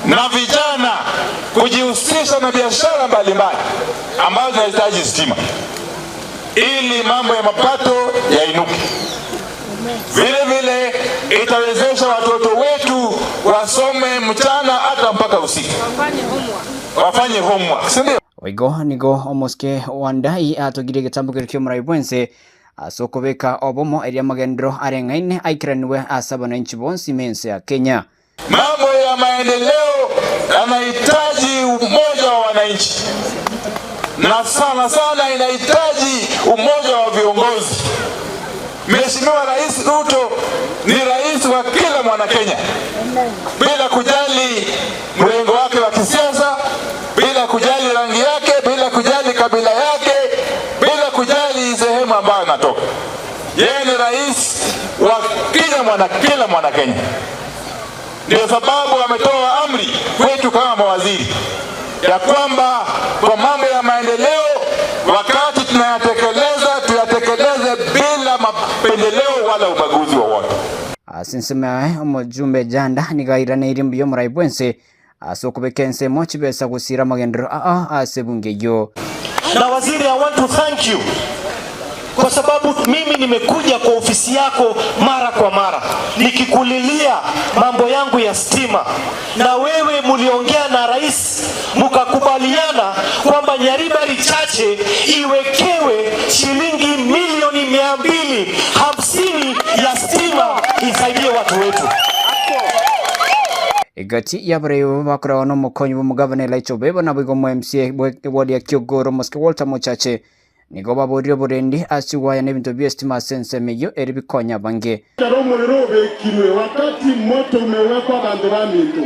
na vijana kujihusisha na biashara mbalimbali ambazo zinahitaji stima ili mambo ya mapato yainuke. Vile vile itawezesha watoto wetu wasome mchana hata mpaka usiku, wafanye homework, si ndio? Boigo nigo omosike Wandayi atogirie egetambo keria ki'omorai bwense ase okobeka obomo eria amagenderero areng'aine aikeraniwe ase abananchi bonsi mense ya Kenya. Mambo ya maendeleo yanahitaji umoja wa wananchi, na sana sana inahitaji umoja wa viongozi. Mheshimiwa Rais Ruto ni rais wa kila mwana Kenya, bila kujali mrengo wake wa kisiasa, bila kujali rangi yake. rais wa kila mwana kila mwana Kenya. Ndio sababu ametoa amri kwetu kama mawaziri ya kwamba kwa mambo ya maendeleo, wakati tunayatekeleza, tuyatekeleze bila mapendeleo wala ubaguzi wowote. Ase ensemo yaye omojumbe Janda nigo airaneirie mbuya omorai bwense ase okobeka ensemo chibesa gosira amagenderero aa ase ebunge eyio. Na waziri, I want to thank you kwa sababu mimi nimekuja kwa ofisi yako mara kwa mara nikikulilia mambo yangu ya stima, na wewe muliongea na rais mukakubaliana kwamba Nyaribari Chache iwekewe shilingi milioni 250 ya stima isaidie watu wetu. Egati y'abarai bakoragwa n'omokonyi bw'omogavana Elijah Obebo naboigo omo MCA bwe eward ya Kiogoro Omosike Walter Mochache nigo baborire oborendi ase chigwaya na ebinto bi'esitima ase ensemo eyio ere bikonya abange. Ekero omorero obekirwe, wakati moto umewekwa abanto baminto,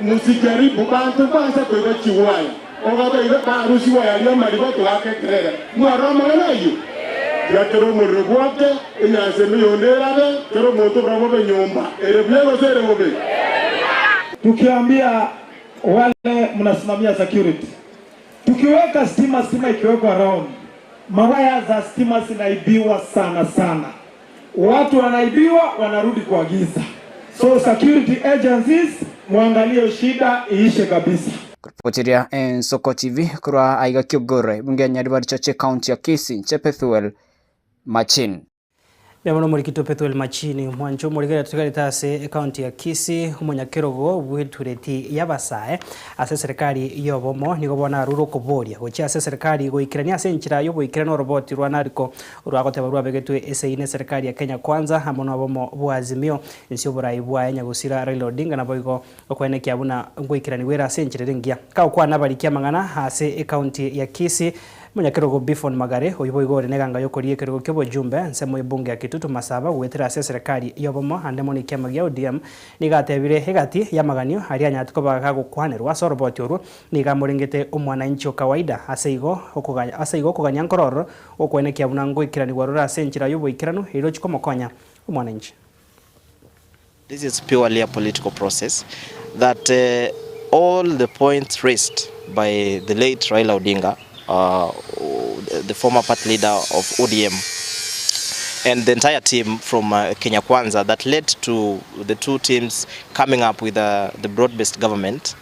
msijaribu banto mbansa koiba chigwaya, ogabaire barusigwa yaria amariba toaka ekerere. Mwarora amang'ana ayio? Tiga kera omorero gwoke, enyansa ime yonde erabe, kera omonto oborabwo obe nyomba, ere buya gose ere bobe? Tukiambia wale mnasimamia security, tukiweka stima, stima ikiwekwa round, mawaya za stima zinaibiwa sana sana, watu wanaibiwa wanarudi kwa giza. So security agencies muangalie shida iishe kabisa. Kuripoteria Ensoko TV korwa aiga Kiogoro, ebunge ya Nyaribari Chache county ya Kisii, inche Pethuel Machin. Mbuya mono omorikito Pethuel Machini, mwancho omorikere totigarete ase ecounty ya Kisii, omonyakerogo bw'etureti y'abasae ase eserekari y'obomo nigo bono arure okoboria gochia ase eserekari goikerania ase enchera y'oboikeranu oroboti rwa Nariko orwagoteba rwabegetwe esegi n'eserekari ya Kenya Kwanza amo nobomo bwa Azimio inse y'oborai bwaye nyagosira Raila Odinga naboigo okoenekia buna ngoikeranigwa ere ase enchera ere engiya. Kagokwana abariki amang'ana ase ecounty ya Kisii Omonyakerogo Biffon Magare, oyio boigo ore neganga y'okoria ekerogo ki'obojumbe ensemo y'ebunge ya Kitutu Masaba goetera ase eserekari y'obomo ande mono ekiama gia ODM, nigo atebire egati y'amaganio aria anyarete koba gagokwanerwa ase oroboti orwo nigo amorengete omwananchi o kawaida ase igo ase igo okogania nkororo gokwenekia buna ngoikeranigwa rore ase enchera y'oboikeranu erio rochie komokonya omwananchi. This is purely a political process that uh, all the points raised by the late Raila Odinga, uh, the former party leader of ODM, and the entire team from uh, Kenya Kwanza that led to the two teams coming up with uh, the broad-based government.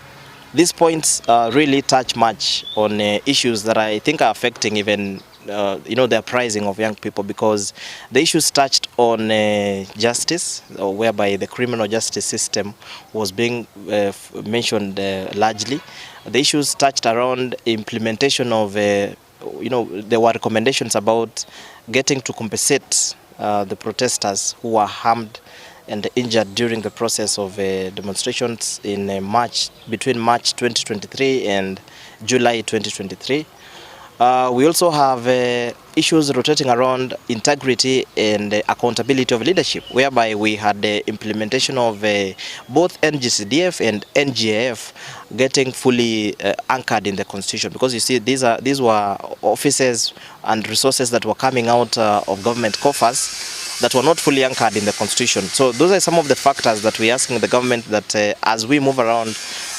These points uh, really touch much on uh, issues that I think are affecting even uh, you know, the uprising of young people because the issues touched on uh, justice, whereby the criminal justice system was being uh, mentioned uh, largely. The issues touched around implementation of, uh, you know, there were recommendations about getting to compensate uh, the protesters who were harmed and injured during the process of uh, demonstrations in uh, March, between March 2023 and July 2023. Uh, we also have uh, issues rotating around integrity and uh, accountability of leadership, whereby we had the implementation of uh, both NGCDF and NGAF getting fully uh, anchored in the constitution. Because you see, these are these were offices and resources that were coming out uh, of government coffers that were not fully anchored in the constitution. So those are some of the factors that we're asking the government that uh, as we move around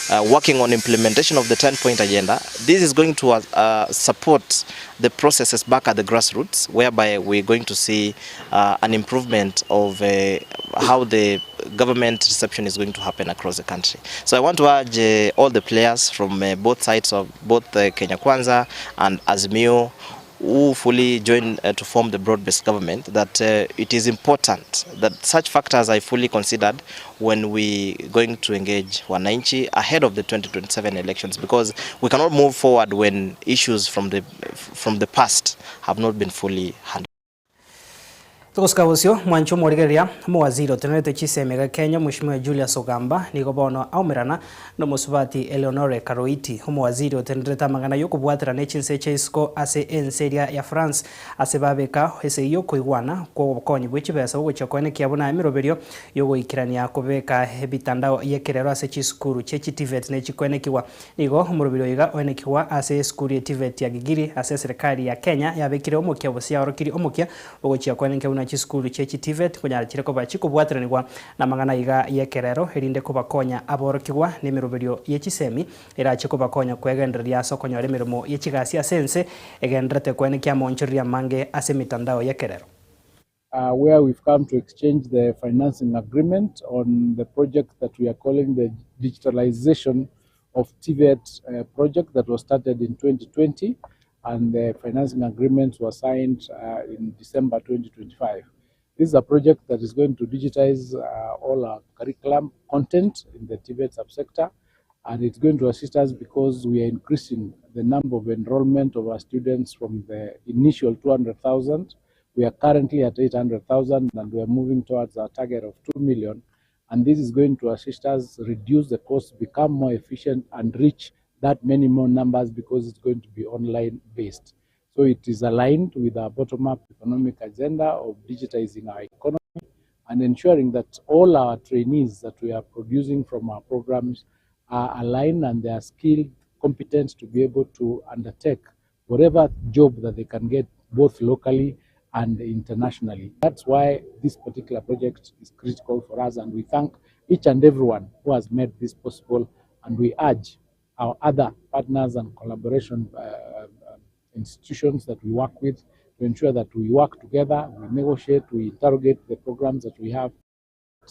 uh, working on implementation of the 10-point agenda, this is going to uh, support the processes back at the grassroots, whereby we're going to see uh, an improvement of uh, how the government reception is going to happen across the country. So I want to urge uh, all the players from uh, both sides of both uh, Kenya Kwanza and Azimio who fully join uh, to form the broad-based government that uh, it is important that such factors are fully considered when we going to engage wananchi ahead of the 2027 elections because we cannot move forward when issues from the from the past have not been fully handled. Togosika bosio, mwanche omorigereria, omowaziri otenerete chisemi iga Kenya Mweshimiwa Julius Ogamba nigo bono aumerana nomosubati Eleonore Karoiti, omowaziri otenerete amang'ana yokobwaterana echinse chia isiko ase ense eria ya France ase babeka esegi yokoigwana kwobokonyi bwe chibesa bogochia koenekia buna emeroberio yogoikerania kobeka emitandao yekerero ase chisukuru chie chi TVET nechikoenekigwa. Nigo omoroberi oiga oenekigwa ase esukuru ye TVET ya Gigiri ase eserekari ya Kenya yabekire omokia gose yaorokirie omokia ogochia koenekia buna. buna chisukuru chie chi TVET nkonyara chire koba chikobwateranigwa namang'ana iga y'ekerero erinde kobakonya aborokigwa nemeroberio ye chisemi erache kobakonya kwegendereria ase okonyora emeremo ye chigasi ase ense egendererete koenekia amaonchoreria amange ase emitandao y'ekerero. Where we've come to exchange the financing agreement on the project that we are calling the digitalization of TVET project that was started in 2020 and the financing agreements were signed in December 2025. This is a project that is going to digitize all our curriculum content in the TVET subsector, and it's going to assist us because we are increasing the number of enrollment of our students from the initial 200,000. We are currently at 800,000 and we are moving towards our target of 2 million. And this is going to assist us reduce the cost, become more efficient, and reach that many more numbers because it's going to be online based. So it is aligned with our bottom-up economic agenda of digitizing our economy and ensuring that all our trainees that we are producing from our programs are aligned and they are skilled, competent to be able to undertake whatever job that they can get both locally and internationally. That's why this particular project is critical for us, and we thank each and everyone who has made this possible, and we urge our other partners and collaboration institutions that we work with to ensure that we work together, we negotiate, we interrogate the programs that we have,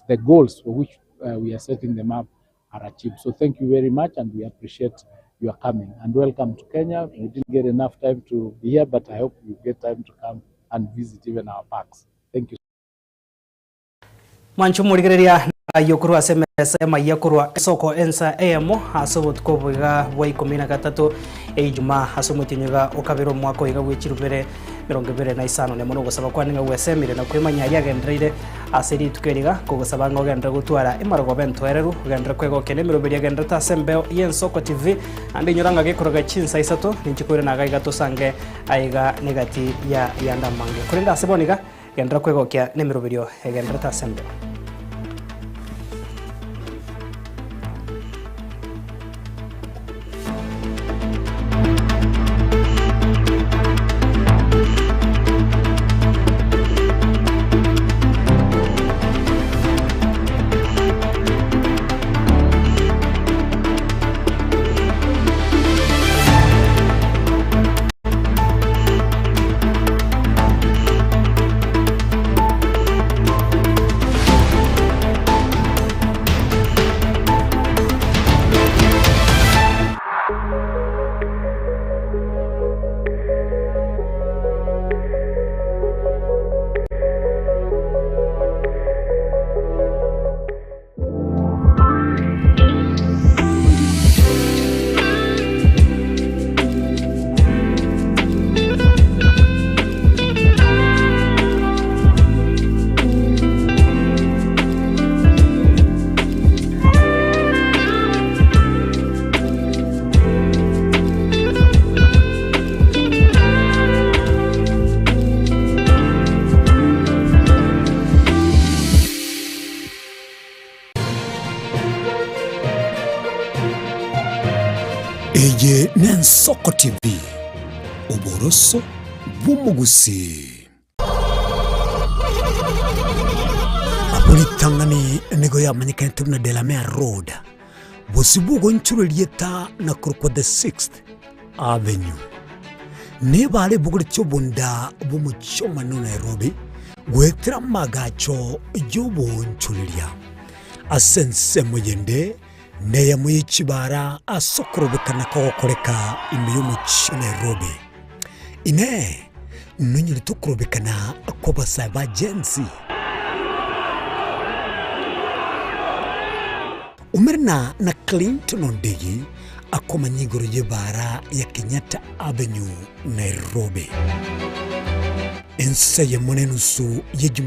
the goals for which we are setting them up are achieved. So thank you very much, and we appreciate your coming. And welcome to Kenya. We didn't get enough time to be here, but I hope you get time to come and visit even our parks. Thank you. Mwanche omorigereria ayio korwa ase emesa y'amayia korwa esoko ensa eyemo ase obotuko obo iga bwa ikomi na gatato eijumaa ase omotienyi iga okabere omwaka oiga bwe chirubere 25 nemo nogosaba kwane ng'a gwesemire na kwemanyia aria agendereire ase rituko eri iga kogosaba ng'a ogenderere gotwara emarogoba entoereru ogenderere kwegokia nemeroberi egendererete ase embeo y'ensoko TV naende inyora ng'a gekoroga chinsa isato ninche koirana iga iga tosange aiga negati ya yande amange korende ase bono iga Genderera kwegokia nemeroberio egendererete ase embeo. Eye n'Ensoko TV, oboroso bw'omogusii. Abwo ritang'ani nigo yamanyekanete buna Delamere Road, bosio bw'ogoonchorwa erieta na korokwa The Sixth Avenue. Nebare ebogoretie obonda bw'omochie omonene o Nairobi goetera amagacho y'oboonchoreria. Ase ensemo yende neyemo ye chibara ase okorobekana kogokoreka ime y'omochie o Nairobi. Inee! Nonyorete okorobekana kw'abasae ba Gen Z? Umerana na Clinton Ondigi akomanya igoro y'ebaara ya Kenyatta Avenue, Nairobi. Ense eyemo na enusu y'ejuma.